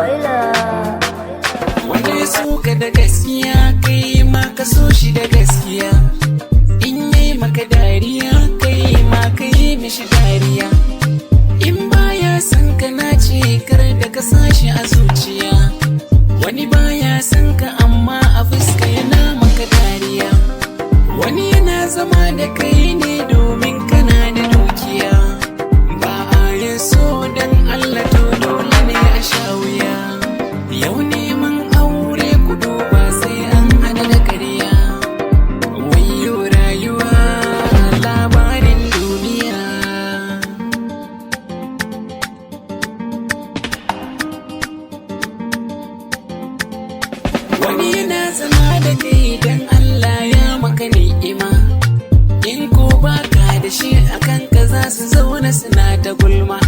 Oila. Wanda ya so ka da gaskiya, kai ma ka so shi da gaskiya. In yi maka dariya, kai ma ka yi mishi dariya. In baya son ka, nace kar da ka sashi a zuciya. Wani baya son ka, amma a fuska yana maka dariya. Wani yana zama da kai ne domin kana da dukiya. Ba a yin so dan Allah, to dole ne a sha wuya. Yau neman aure, ku duba, sai an hada da karya. Wayo rayuwa, labarin duniya. Wani yana zama da kai dan Allah ya maka ni'ima. In ko baka da shi, akan ka za su zauna suna ta gulma.